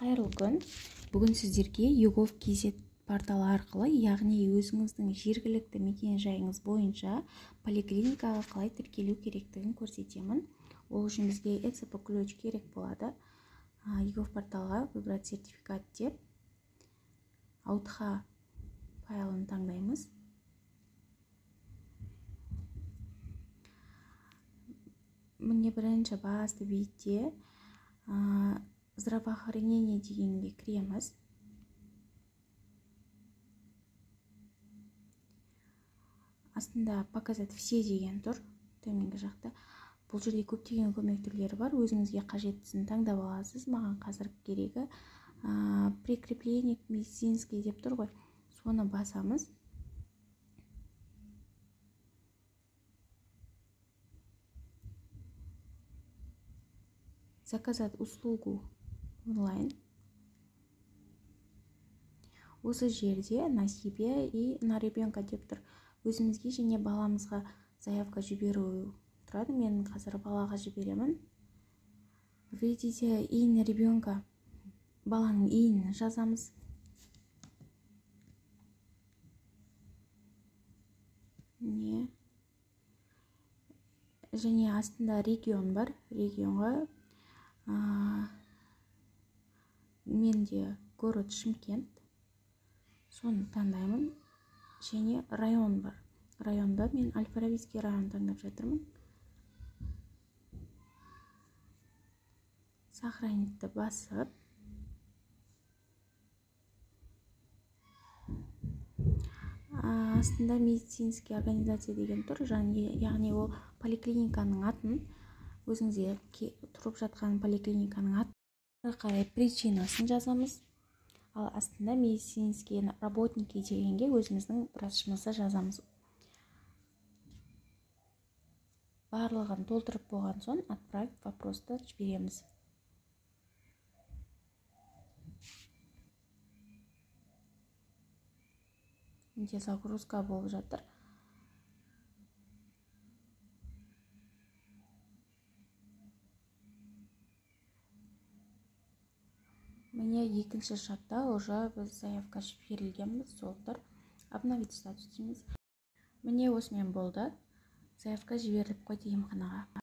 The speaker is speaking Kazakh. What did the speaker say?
Қайырлы күн. Бүгін сіздерге eGov kz порталы арқылы, яғни өзіңіздің жергілікті мекен-жайыңыз бойынша поликлиникаға қалай тіркелу керектігін көрсетемін. Ол үшін бізге ЭЦП ключ керек болады. eGov порталға выбрать сертификат деп аутха файлын таңдаймыз. Міне, бірінші басты бетте здравоохранение дегенге кіреміз. Астында показать все деген тұр, төменгі жақта. Бұл жерде көптеген көмек түрлері бар. Өзіңізге қажеттісін таңдап аласыз. Маған қазір керегі прикрепление к медицинский деп тұр ғой. Соны басамыз. Заказать услугу онлайн. Осы жерде на себе и на ребенка деп тұр. Өзімізге және баламызға заявка жіберу тұрады. Мен қазір балаға жіберемін. Введите ИИН ребенка. Баланың ИИН жазамыз. Не. Және астында регион бар. Регионға менде город Шымкент. Соны таңдаймын. Және район бар. Районда мен Аль-Фарабийский район таңдап жатырмын. Сохранить басып, астында медицинский организация деген тұр, яғни ол поликлиниканың атын, өзіңізге тұрып жатқан поликлиниканың атын, қарай причинасын жазамыз. Ал астында медицинские работники дегенге өзіміздің врачымызды жазамыз. Барлығын толтырып болған соң отправить вопросты жібереміз. Менде загрузка болып жатыр. Міне, екінші шартта уже біз заявка жіберілгенбіз, сол тұр. Обновить статус дейміз. Міне, осымен болды. Заявка жіберіліп қойды емханаға.